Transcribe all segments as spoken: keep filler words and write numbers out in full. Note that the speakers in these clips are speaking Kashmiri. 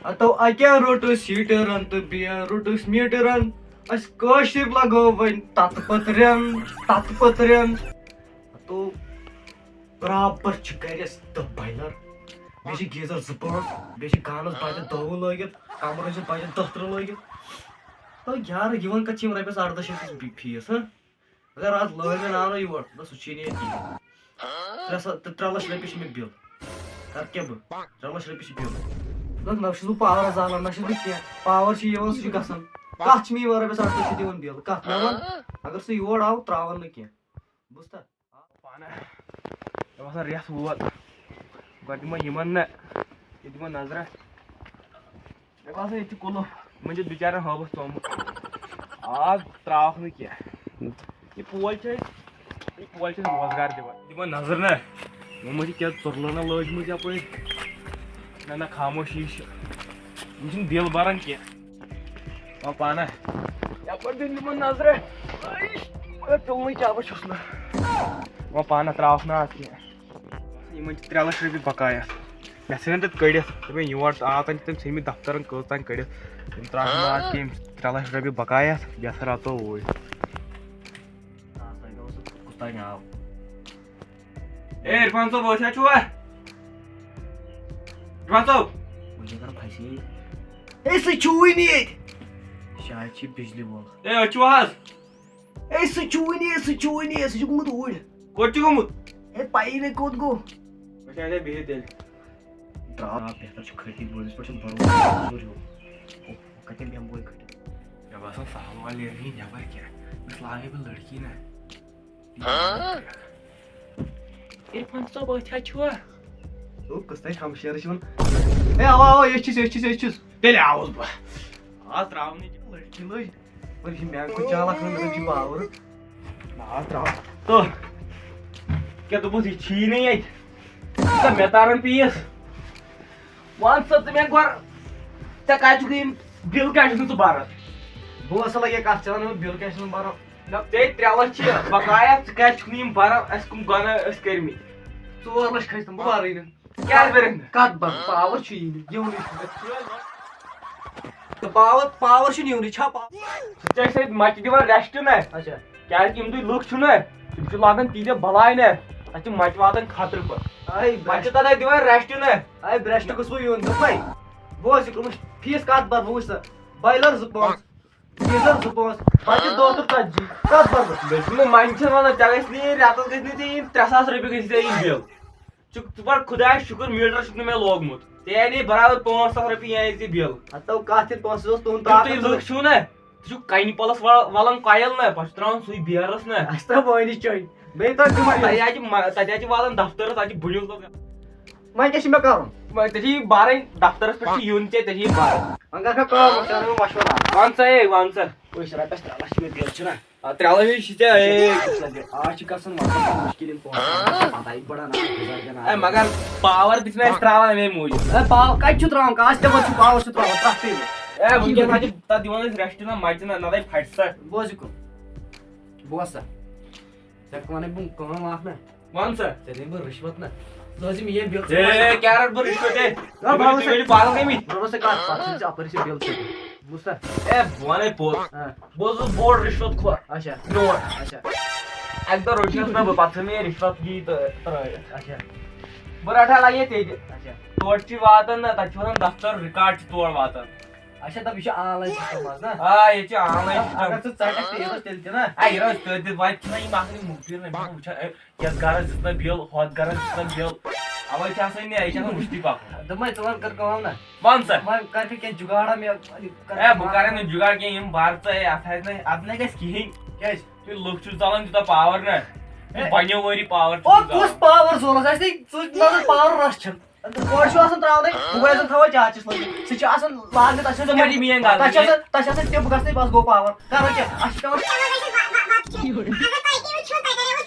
ہتو اکیاہ روٚٹ أسۍ ہیٖٹرن تہٕ بیٚیہِ روٚٹ أسۍ میٖٹرن۔ أسۍ کٲشِر لگٲو وۄنۍ تتہٕ پتہٕ رٮ۪ن، تتہٕ پتہٕ رٮ۪ن۔ ہتو برابر چھِ گرِ اَسہِ دَہ بایلر، بیٚیہِ چھِ گیٖزر زٕ پانٛژھ، بیٚیہِ چھِ گانس بجن دَہ وُہ لٲگِتھ، کمرن چھِ بجن دَہ ترٕٛہ لٲگِتھ۔ تو یارٕ، یِوان کتھ چھِ یِم رۄپیس اردہ شیٚتھ فیٖس، ہہ؟ اگر از لٲج مےٚ ناو نہٕ یور، نہ سُہ چھُے نہٕ ییٚتہِ کِہیٖنۍ۔ ترٛےٚ ساس تہٕ ترٛےٚ لچھ رۄپیہِ چھِ مےٚ بِل۔ کر کیٛاہ بہٕ؟ ترٛےٚ لچھ رۄپیہِ چھِ بِل۔ دوٚپُکھ، نہ چھُس بہٕ پاورس زالان، نہ چھُس بہٕ کینٛہہ۔ پاور چھُ یِوان، سُہ چھُ گژھان۔ کتھ چھِ مےٚ یِوان رۄپیس اَرداہ شیٚتھ دِوان بِل؟ کتھ مےٚ وَن؟ اگر سُہ یور آو، ترٛاوان نہٕ کینٛہہ۔ بوٗزتھا؟ پانہ۔ مےٚ باسان، رٮ۪تھ ووت۔ گۄڈٕ دِمو یِمن نہ، یہِ دِمو نظرہ۔ مےٚ باسان، ییٚتہِ چھُ کُلُف۔ یِمن چھُ بِچارٮ۪ن ہٲبَس ژومُت۔ آب ترٛاوَکھ نہٕ کینٛہہ۔ یہِ پوش چھِ اَسہِ، یہِ پوش چھِ اَسہِ روزگار دِوان۔ دِمو نظر نہ، یِمو ما چھِ کینٛہہ ژُرلٲنا لٲجمٕژ یَپٲرۍ۔ نہ، نہ، خاموشی چھِ۔ یِم چھِنہٕ بِل بَران کینٛہہ۔ وۄنۍ پانہ۔ یَپٲرۍ دِن یِمَن نظرِ۔ مگر پیوٚمُے کیٛاہ بہٕ چھُس نہٕ۔ وۄنۍ پانہ ترٛاوَکھ نہٕ اَتھ کینٛہہ۔ یِمَن چھِ ترٛےٚ لَچھ رۄپیہِ بقایا۔ مےٚ ژھٕنن تَتہِ کٔڑِتھ۔ دوٚپمَے، یور آو تَتہِ، تٔمۍ ژھٕنۍ مٕتۍ دفترَن کٔژ تام کٔڑِتھ۔ تٔمۍ ترٛاو نہٕ آز کینٛہہ، یِم چھِ ترٛےٚ لَچھ رۄپیہِ بقایا۔ بہتر رَٹو اوٗرۍ۔ آ، تۄہہِ گوٚو سُہ کُس تام آو۔ اے، عرفان صٲب، أسۍ حظ چھِوا؟ عرفان صٲب۔ وۄنۍ چھِ کران پھَسے۔ اے، سُہ چھُوٕے نہٕ ییٚتہِ۔ شاید چھِ بجلی وول۔ اے، أسۍ چھِوا حظ؟ اے، سُہ چھُوٕے نہٕ ییٚتہِ، سُہ چھُوٕے نہٕ ییٚتہِ، سُہ چھُ گوٚمُت اوٗرۍ۔ کوٚت چھُ گوٚمُت؟ ہے، پَیی نہٕ کوٚت گوٚو۔ اچھا، اچھا، بِہِو تیٚلہِ۔ درٛاو، بہتر چھُ کھٔٹِتھ، بہٕ پٮ۪ٹھ چھُنہٕ بھروسہٕ، زور ہیوٚر۔ کَتٮ۪ن بیٚہمہٕ بہٕ کھٔٹِتھ؟ مےٚ باسان، سہل وال نیرِ نہٕ نٮ۪بر کینٛہہ۔ أمِس لاگے بہٕ لٔڑکی نہ۔ عرفان صٲب، أتھۍ حظ چھُوا؟ او، کُس تام شمشیرٕ چھِ یِوان۔ ہے، اوا، اوا، أسۍ چھِس، أسۍ چھِس، أسۍ چھِس۔ تیٚلہِ آوُس بہٕ۔ آز ترٛاونٕچ لٔڑکی لٔج۔ اور یہِ مےٚ کوٚر چالاک، مےٚ دوٚپ، یہِ باور۔ آز ترٛاو۔ تو، کیٛاہ دوٚپُتھ، یہِ چھی نہٕ ییٚتہِ؟ ژٕ مےٚ تارَن پیٖس۔ وَن سا ژٕ مےٚ گۄڈٕ، ژےٚ کَتہِ چھُکھ یِم بِل کیٛازِ چھُکھ نہٕ ژٕ بَران؟ بہٕ اوسا لَگے کَتھ ژےٚ وَنہٕ بہٕ بِل کیٛازِ چھُس نہٕ بَران؟ نہ، ژےٚ ترٛےٚ لَچھ چھِ بقایا، ژٕ کیٛازِ چھُکھ نہٕ یِم بَران؟ اَسہِ کٕم گۄناہ ٲسۍ کٔرمٕتۍ؟ ژور لَچھ کھٔتۍ تِم، بہٕ بَرٕے نہٕ۔ کیٛازِ بَرَکھ نہٕ؟ کَتھ بَرٕ؟ پاوَر چھُ یی نہٕ، یِونٕے چھُنہٕ۔ تہٕ پاوَر، پاوَر چھُنہٕ یِونٕے، چھا پاوَر؟ ژٕ چھَکھ سۭتۍ مَچہِ دِوان rest نہ؟ اچھا۔ کیٛازِ کہِ یِم تُہۍ لُکھ چھِو نہ، تِم چھِ لاگان تیٖتیٛاہ بَلاے نہ، تَتہِ چھِ مَچہِ واتان خطرٕ پٲٹھۍ۔ آے پَتہٕ چھِ تَتھ دِوان rest نہ۔ آے برٛشٹ گوٚژھ وۄنۍ یُن، دوٚپمَے، بوز یہِ کوٚرمُت فیٖس کَتھ بَرٕ، بہٕ وٕچھ سا، بایلَر زٕ پانٛژھ، گیٖزَر زٕ پانٛژھ، بَچہِ دَہ تہٕ ژَتجی، کَتھ بَرٕ بہٕ؟ بِلکُل، وۄنۍ چھِنہٕ وَنان، ژےٚ گژھِ نہٕ یہِ رٮ۪تَس گژھِ نہٕ ژےٚ یِنۍ ترٛےٚ ساس رۄپیہِ گژھِ ژےٚ یِنۍ بِل۔ ژٕ، ژٕ پَر خۄدایَس شُکُر، میٖٹَر چھُکھ نہٕ مےٚ لوگمُت، ژےٚ یی نہٕ برابر پانٛژھ ساس رۄپیہِ یِنۍ ژےٚ بِل۔ ہَتو کَتھ یِن پانٛژھ ساس، تُہُنٛد ترٛاو تُہۍ تہٕ لُکھ ژٕ چھِو نہ، ژٕ چھُکھ کَنہِ پَلَس وَ-، وَلان کۄیِل نہ، پَتہٕ چھُ ترٛاوان سُے بیرَس نہ۔ اَسہِ ترٛاو وٲنِج چٲنۍ۔ بیٚیہِ ترٛاو تِمَے۔ تَتہِ حظ چھِ مَ-، تَتہِ حظ چھِ والان دفترَس، تَتہِ چھِ بُنیُل تَتھ۔ وۄنۍ کیٛاہ چھُ مےٚ کَرُن؟ وۄنۍ ژےٚ چھِ یہِ بَرٕنۍ، دفترَس پٮ۪ٹھ چھِ یُن ژےٚ، ژےٚ چھِ یہِ بَرٕنۍ۔ وۄنۍ کَر کھا کٲم، وۄنۍ کَر مےٚ مَشوَرٕ اَکھ۔ وَن سا، ہے، وَن سا۔ أسۍ رۄپیَس ترٛےٚ لَچھ چھِ مےٚ بِل چھِنہ۔ آ، ترٛےٚ لَچھ چھِ ژےٚ، ہے۔ آز چھِ گژھان مطلب مُشکِل یِم پونٛسہٕ، پَتہٕ آیہِ بَڑان اَتھ گُزار دِنہٕ۔ ہے، مگر پاوَر تہِ چھِنہٕ اَسہِ ترٛاوان اَمے موٗجوٗب۔ ہے، پاوَر کَتہِ چھُ ترٛاوان؟ کانٛہہ تہِ چھُ پاوَر چھُ ترٛاوان، تَتھ پیٚیہِ۔ ہے، وٕنکٮ۪ن حظ چھِ تَتھ دِوان أسۍ rest نہ، مَچہِ نہ، نَتہٕ پھَٹہِ سا۔ بوز یہِ کُن۔ بوز سا۔ ژےٚ وَنَے بہٕ کٲم اَکھ نہ۔ وَن سا۔ ژےٚ دِمہٕ بہٕ رِشوت نہ۔ ژٕ حظ یہِ میٛٲنۍ بِل ژٕ ہے، کیٛاہ رَٹہٕ بہٕ رِشوت، ہے؟ نہ، بہٕ تُہۍ حظ چھِو پاگل گٔمٕتۍ؟ بہٕ حظ پَتہٕ ژٕ اَپٲرۍ چھِ بِل ژےٚ۔ بوٗزتھا؟ ہے، بہٕ وَنَے پوٚز۔ ہاں۔ بہٕ اوسُس بوٚڑ رِشوت خور۔ اچھا۔ میون۔ اچھا۔ اَکہِ دۄہ روٚٹنَس نہ بہٕ، پَتہٕ ژھٕن مےٚ یہِ رِشوت یی تہٕ ترٛٲوِتھ۔ اچھا۔ بہٕ رَٹہٕ ہا لَگہِ ییٚتہِ۔ اچھا۔ تورٕ چھِ واتان نہ، تَتہِ چھِ وَنان دفتر، record چھِ تور واتان۔ اچھا، دَپ یہِ چھُ online system آز نہ؟ آ، ییٚتہِ چھِ online system۔ اگر ژٕ ژَٹَکھ تہِ یہِ تیٚلہِ تہِ نہ؟ آ، یہِ روزِ تٔتھۍ دِتھ، وۄنۍ چھِنہ یِم آسان یِم مُخبِر نہ، یِم چھِ وٕچھان، اے، یَتھ گَرَس دِژ نہ بِل، ہۄتھ گَرَس دِژ نہ بِل۔ اَوَے چھِ آسان یہِ، یہِ چھِ آسان وٕچھتٕے پَکُن۔ دوٚپمَے، ژٕ وَن، کَر کٲم نہ۔ وَن سا۔ وۄنۍ کَر ژٕ کینٛہہ جُگاڑا مےٚ، کَر اے، بہٕ کَرَے نہٕ جُگاڑ کینٛہہ، یِم بَر ژٕ، اے، اَتھ آسہِ نہٕ، اَتھ نہ گژھِ کِہیٖنۍ۔ کیٛازِ؟ تُہۍ لُکھ چھِو زالان تیوٗتاہ پاوَر نہ۔ تُہۍ اے۔ پنٛنیو ؤری پاوَر چھُو او، زالان۔ کُس پاوَر زولَس؟ اَسہِ نَے، ژٕ نظر پاوَر رَس چھَنہٕ۔ گۄڈٕ چھُ آسان ترٛاونَے، ہُہ آسان تھاوان چارجَس منٛز۔ سُہ چھُ آسان لاگنہٕ، تَتھ چھِ آسان، تَتھ چھِ آسان، تَتھ چھِ آسان ٹِپ گژھنَے، بَس گوٚو پاوَر۔ کَرو کیٛاہ؟ اَسہِ چھِ پٮ۪وان۔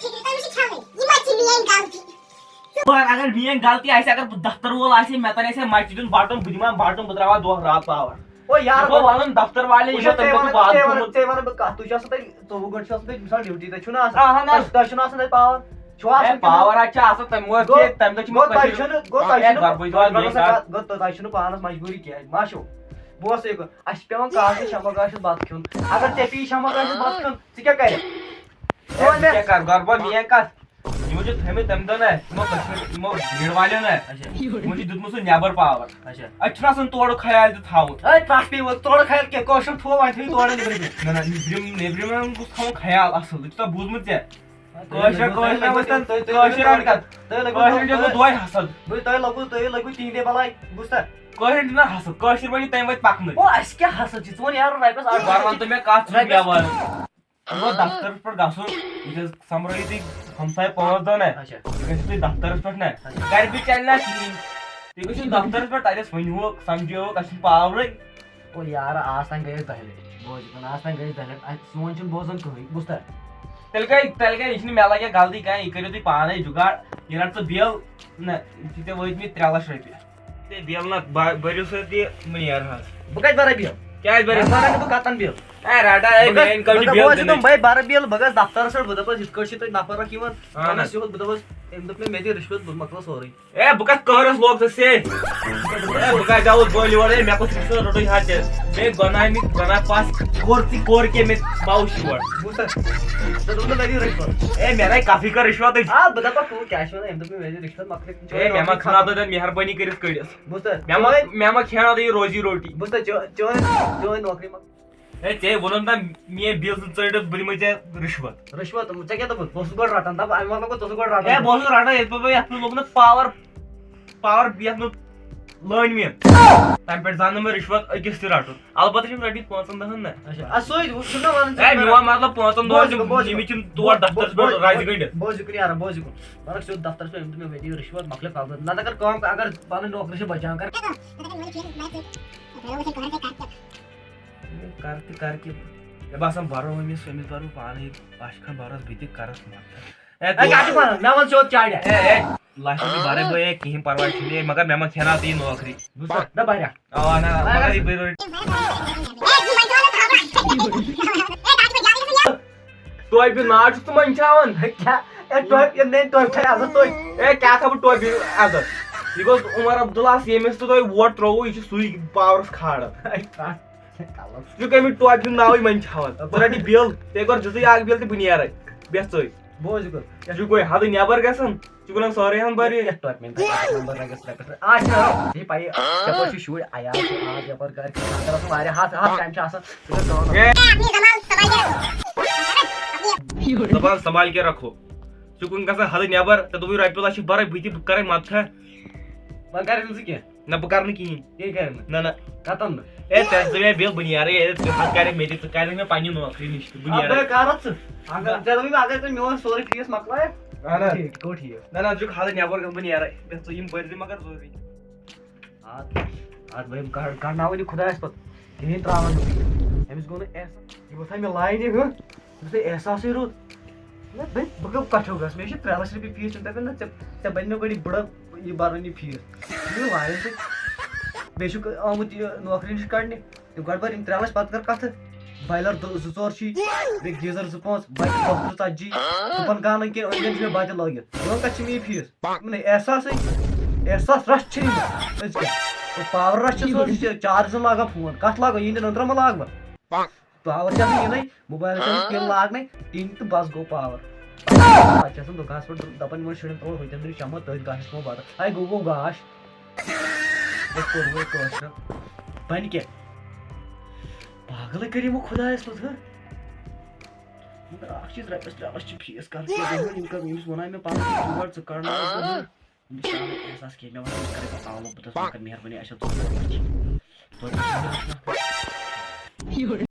بہٕ اگر میٛٲنۍ غلطی آسہِ، اگر بہٕ دفتر وول آسہِ ہے، مےٚ تَرِ ہے مَچہِ دیُن بَٹُن، بہٕ دِمہٕ ہا بَٹُن، بہٕ ترٛاوٕ ہا دۄہ راتھ پاوَر۔ او یارٕ، یہِ گوٚو وَنُن دفتر والٮ۪ن، وٕچھ یِمو حظ، ژےٚ تَمہِ وَنان، پَتہٕ وعدٕ ژےٚ وَنان، کوٚرمُت۔ ژےٚ وَنان بہٕ کَتھ، تُہۍ چھِو آسان تَتہِ ژوٚوُہ گٲنٛٹہٕ چھِ آسان تَتہِ مِثال ڈیوٹی، تَتہِ چھُنہٕ آسان۔ اَہَن حظ۔ تۄہہِ، تۄہہِ چھُنہٕ آسان تَتہِ پاوَر۔ چھُ آسان ہے، تِمن۔ پاور ہا چھُ آسان، تَمہِ وقتہٕ گوٚو، چھِ، تَمہِ دۄہ چھِ گوٚو، تۄہہِ مجبوٗری۔ چھُنہٕ، گوٚو، تۄہہِ ہے، چھُنہٕ، گۄڈٕ بٲتۍ واتنٕے گوٚو، تۄہہِ چھُنہٕ پانَس مجبوٗری کینٛہہ، ما چھُو؟ بہٕ اوسُس یہِ، اَسہِ چھِ پٮ۪وان کالچہِ شمع کاشَس بَتہٕ کھیوٚن۔ اگر ژےٚ پیٚیہِ شمع کاشَس بَتہٕ کھیوٚن، ژٕ کیٛاہ کَرکھ؟ ژٕ وَن مےٚ۔ ژٕ کیٛاہ کَر، گۄڈٕ وَن میٛٲنۍ کَتھ۔ یِمو چھِ تھٲیمٕتۍ تَمہِ دۄہ نا، یِمو کٔشیٖرِ، یِمو بھیٖڑ والیو نا، اچھا۔ یِمو چھِ دیُتمُت سُہ نٮ۪بَر پاوَر۔ اچھا۔ اَتہِ چھُنہٕ آسان تورُک خیال تہِ تھاوُن۔ ہے، تَتھ پیٚیہِ وۄنۍ تورٕ خیال کینٛہہ، کٲشُر تھوٚو وۄنۍ تھٲیِو تورٕ نیٚبرِمہِ۔ نہ، نہ، نیٚبرِم، نیٚبرِمٮ۪ن گوٚژھ تھاوُن خیال اَصٕل، یہِ چھُ تۄہہِ بوٗزمُت ژےٚ؟ کٲشرٮ۪ن، کٲشرٮ۪ن گوٚژھ تَمہِ، تُہۍ، تُہۍ، کٲشرٮ۪ن تُہۍ، کَتھ؟ تُہۍ لٔگِو، کٲشرٮ۪ن چھِ تُہۍ، دوے حسد۔ بہٕ، تۄہہِ لوٚگوُ، تُہۍ لٔگِو تِہِنٛدے بَلاے، بوٗزتھا؟ کٲشرٮ۪ن چھِنہ حسد، کٲشِر پٲٹھۍ تَمہِ وَتہِ پَکنٕے۔ او، اَسہِ کیٛاہ حسد چھِ؟ ژٕ وَن یارٕ رۄپیَس اَکھ۔ وَن، وَن تہٕ مےٚ کَتھ چھُ رۄپیَس مےٚ وَنُن؟ وۄنۍ دفترَس پٮ۪ٹھ گژھُن، یہِ چھِ سۄمبرٲیِو تُہۍ ہمساے پانٛژھ دہ نہ۔ اچھا۔ یہِ گژھِ تُہۍ دفترَس پٮ۪ٹھ نہ۔ اچھا۔ گَرِ بِہِتھ چَلہِ نہ کِہیٖنۍ۔ تُہۍ گٔژھِو دفترَس پٮ۪ٹھ، تَتہِ ٲسۍ ؤنۍ ہُہ سَمجھیوکھ، اَسہِ چھُنہٕ پاورٕے۔ او یارٕ، آز تام گٔے أسۍ دَہہِ لَٹہِ۔ بوز یہِ کَن، آز تام گٔے أسۍ دَہہِ لَٹہِ۔ اَسہِ، سون چھُنہٕ بوزان کٕہٕنۍ۔ بوٗزتھا؟ تیٚلہِ گٔے، تیٚلہِ گٔے، یہِ چھِنہٕ مےٚ لَگہِ غلطی کانٛہہ، یہِ کٔرِو تُہۍ پانَے جُگاڑ۔ یہِ رَٹ ژٕ بِل۔ نہ، یہِ چھِ ژےٚ وٲتۍمٕتۍ ترٛےٚ لَچھ رۄپیہِ۔ تیٚلہِ بِل نہ، بہ-، بٔرِو سا تُہۍ مٔنی یار حظ۔ بہٕ کَتہِ بَرٕ بِل؟ کیٛازِ بَرٕ؟ بہٕ بَرٕ نہٕ، بہٕ کَتَن بِل؟ اے، رَٹا، اے، بہٕ گژھٕ، میٛانہِ کَمہِ بہٕ بِل گژھٕ، دِنٕے؟ بہٕ بہٕ بَرٕ بِل، بہٕ گژھٕ دفترَس پٮ۪ٹھ، بہٕ دَپَس، یِتھ کٲٹھۍ چھِ تۄہہِ نفر اَکھ یِوان، اَہَن وَنان حظ۔ یُتھ، بہٕ دَپَس، أمۍ دوٚپ مےٚ، مےٚ دِ رِشوت، بہٕ مۄکلاو سورُے۔ اے، بہٕ کتھ قہرس لوگ ژےٚ سۭتۍ؟ اے، بہٕ کتھ زاوُس بٔلۍ یور؟ اے، مےٚ کُس رِشوت روٚٹُے ہا ژےٚ؟ مے بناے نہٕ، بناے پس کوٚر تہِ کوٚر کیٛاہ مےٚ باوُش یور؟ بوٗزتھا؟ ژےٚ دوٚپ نہٕ مےٚ دِیِو رِشوت۔ اے، مےٚ نَے کَتھٕے کٔر رِشوتٕچ۔ آ، بہٕ دَپَکھ، ہُہ کیٛاہ چھِ وَنان، أمۍ دوٚپ مےٚ، مےٚ دِ رِشوت، مۄکلے۔ اے، مےٚ ما کھناو تہٕ مہربٲنی کٔرِتھ کٔڑِتھ۔ بوٗزتھا؟ مےٚ ما، مےٚ ما کھیٛاناو تہٕ یہِ روزی روٹی۔ بوٗزتھا؟ چٲ-، چٲنۍ، چٲنۍ نوکری مۄکلے۔ ہے، ژےٚ ووٚنُم نا، میٛٲنۍ بِل زٕ ژٔٹِتھ، بہٕ دِمے ژےٚ رِشوت۔ رِشوت؟ ژےٚ کیٛاہ دوٚپُتھ؟ بہٕ اوسُس گۄڈٕ رَٹان، دَپ، اَمہِ مطلب گوٚو، ژٕ اوسُکھ گۄڈٕ رَٹان۔ ہے، بہٕ اوسُس رَٹان، ییٚلہِ پَتہٕ بہٕ یَتھ منٛز لوٚگ نہٕ پاوَر، پاوَر یَتھ منٛز لٲنۍ مےٚ، تَمہِ پٮ۪ٹھ زانہٕ نہٕ مےٚ رِشوت أکِس تہِ رَٹُن۔ البتہ چھُم رَٹٕنۍ پانٛژَن دَہَن نہ۔ اچھا، اَدٕ سُے، وۄنۍ چھُکھ نا وَنان، ژٕ ہے، چھُکھ نا میون مطلب، پانٛژَن دۄہَن بوز، چھِم بوز، نِمٕتۍ یِم تور بوز، دفترَس پٮ۪ٹھ بوز، رَزِ گٔنٛڈِتھ۔ بوز، یُکُن یارا، بوز یُکُن۔ بَرَکھ سیوٚد دفترَس پٮ۪ٹھ، أمۍ دوٚپ مےٚ، مےٚ دِیِو رِشوت، مۄکلے کَتھ باتھ۔ نَتہٕ اگر کٲم، اگر پَنٕنۍ نوکری چھِ بَچان، کَر۔ ہے، کَر تہٕ کَر کیٛاہ؟ مےٚ باسان بَرو أمِس، أمِس بَرو پانَے، بہٕ چھُس کھَن بَرَس بہٕ تہِ کَرَس مَدد۔ ہے، ہے، کیٛاہ چھُکھ وَنان؟ مےٚ وَن سیوٚد چاڑیا۔ ہے، ہے، لَچھ رۄپیہِ بَرَے بہٕ، ہے، کِہیٖنۍ پَرواے چھُنہٕ، ہے، مگر مےٚ ما کھٮ۪ناو ژٕ یہِ نوکری؟ بوٗزتھا؟ نہ بَریا۔ آ، نہ، بَریا۔ مگر یہِ بٔرۍ رٔٹۍ۔ ٹوپہِ ناو چھُکھ ژٕ منٛدچھاوان؟ ہے، کیٛاہ؟ ہے، ٹوپہِ، یہِ نٔے ٹوپہِ تھٲے عزت تُہۍ۔ ہے، کیٛاہ تھاوٕ بہٕ ٹوپہِ عزت؟ یہِ گوٚو عمر عبداللہَس، ییٚمِس تہٕ تۄہہِ ووٹ ترٛووُ، یہِ چھُ سُے پاورَس کھالان۔ ہے، ترٛٹھ۔ ژٕ چھُکھ اَمہِ ٹوپہِ ہُنٛد ناوٕے منٛدچھاوان۔ ژٕ رَٹ یہِ بِل، ژےٚ گۄڈٕ دِژٕے اکھ بِل تہٕ بہٕ نیرَے۔ بیٚہہ ژٕے۔ بوز یہِ گۄڈٕ۔ ژٕ چھُکھ وۄنۍ حدٕے نٮ۪بر گژھان۔ ژٕ چھُکھ وَنان سٲرٕے ہن بَرِ۔ یَتھ ٹوپہِ منٛز گژھِ نمبر لگس رۄپیَس۔ آ، چھِ نہ، یہِ پَیی، یَپٲرۍ چھِ شُرۍ عیال چھِ آز یَپٲرۍ گَرِ چھِ خانٛدر آسان واریاہ، ہَتھ، ہَتھ کامہِ چھِ آسان۔ ژٕ کر کٲم اَکھ۔ ہے۔ زبان سنبھال کے رکھو۔ ژٕ چھُکھ وٕنکٮ۪س حدٕے نٮ۪بر، ژےٚ دوٚپُے رۄپیہِ لَچھ چھِ بَرٕے، بہٕ تہِ بہٕ کَرَے مدتھا۔ وۄنۍ کَر نہٕ ژٕ کینٛہہ۔ نہ، بہٕ کَرٕ نہٕ کِہیٖنۍ۔ کِہیٖنۍ کَرٕ نہٕ۔ نہ، نہ۔ کَتَن نہٕ؟ اے، ژےٚ ژٕ مےٚ بِل بہٕ نیرَے، اے، ژٕ حد کَرے مےٚ تہِ، ژٕ کَرے مےٚ پنٛنہِ نوکری نِش تہٕ بہٕ آ، نیرَے۔ بہٕ کَرَتھ ژٕ۔ اگر ژےٚ دوٚپُے مےٚ، اگر ژٕ میون سورُے فیٖس مۄکلایَکھ، اہن حظ۔ ٹھیٖک، گوٚو ٹھیٖک۔ نہ، نہ، ژٕ چھُکھ حدٕے نٮ۪بر گژھُن، بہٕ نیرَے۔ بیٚہہ ژٕ یِم بٔرۍ زِ مگر ضروٗری۔ اَتھ، اَتھ بہٕ یِم کَڑ-، کَڑناوَن یہِ خۄدایَس پَتہٕ۔ کِہیٖنۍ ترٛاوَن نہٕ بہٕ یہِ۔ أمِس گوٚو نہٕ احساس۔ یہِ ووٚتھا مےٚ لاینہِ ہیوٚر۔ دوٚپُس، ہے، احساسٕے روٗد۔ نہ، بہٕ، بہٕ کَتہِ چھَو گژھٕ؟ مےٚ چھِ ترٛےٚ لَچھ رۄپیہِ فیٖس، تِم دَپَن، نہ، ژےٚ، ژےٚ بَنہِ نہٕ گۄڈٕ یہِ بٕڑٕ، یہِ بَرُن یہِ فیٖس۔ یہِ واریاہ چھِ، بیٚیہِ چھُکھ آمُت یہِ نوکری نِش کَڑنہِ۔ تہٕ گۄڈٕ بَر یِم ترٛےٚ لَچھ، پَتہٕ کَر کَتھٕ۔ بایلَر دُ-، زٕ ژور چھی، بیٚیہِ گیٖزَر زٕ پانٛژھ، بَتہِ دَہ تٕرٛہ ژَتجی، دُکان کانَن کِنۍ أنٛدۍ أنٛدۍ چھِ مےٚ بَتہِ لٲگِتھ۔ یِمَن کَتہِ چھِ مےٚ یہِ فیٖس؟ یِمَن ہے احساسٕے، احساس رَچھ چھِ یِمَن۔ أزۍ کیٛاہ؟ پاوَر رَچھ چھِ سُہ، یہِ چھِ چارجَس لاگان فون۔ کَتھ لاگو؟ یِہِنٛدِ نَندرَن ما لاگہٕ بہٕ؟ پاور چھُ آسان یِنَے، موبایلَس چھُ آسان پِن لاگنَے، ٹِنگ تہٕ بَس گوٚو پاور۔ پَتہٕ چھِ آسان دُکانَس پٮ۪ٹھ دَپان یِمَن شُرٮ۪ن ترٛوو ہُتٮ۪ن دِنہٕ چَمَت، تٔتھۍ گاشَس منٛز بَتہٕ۔ ہاے گوٚو گوٚو گاش۔ بَس کوٚر وۄنۍ کٲشرٮ۪ن۔ بَنہِ کیٛاہ؟ پاگلٕے کٔرۍ یِمو خۄدایَس پَتہٕ، ہہ؟ مگر اَکھ چیٖز، رۄپیَس ترٛےٚ لَچھ چھِ فیٖس کَرٕنۍ، کیٛاہ گوٚو وۄنۍ یِم کَرَن، ییٚمِس وَنان مےٚ پَنُن یور ژٕ کَڑ نہٕ، أمِس چھُنہٕ احساس کینٛہہ۔ مےٚ ووٚن، أمِس کَرَے بہٕ پاولو، بہٕ دَپَس، بہٕ کَرٕ مہربٲنی، اَسہِ چھےٚ ژور لَچھ۔ توتہِ چھُ مےٚ وٕچھُن اَکھ۔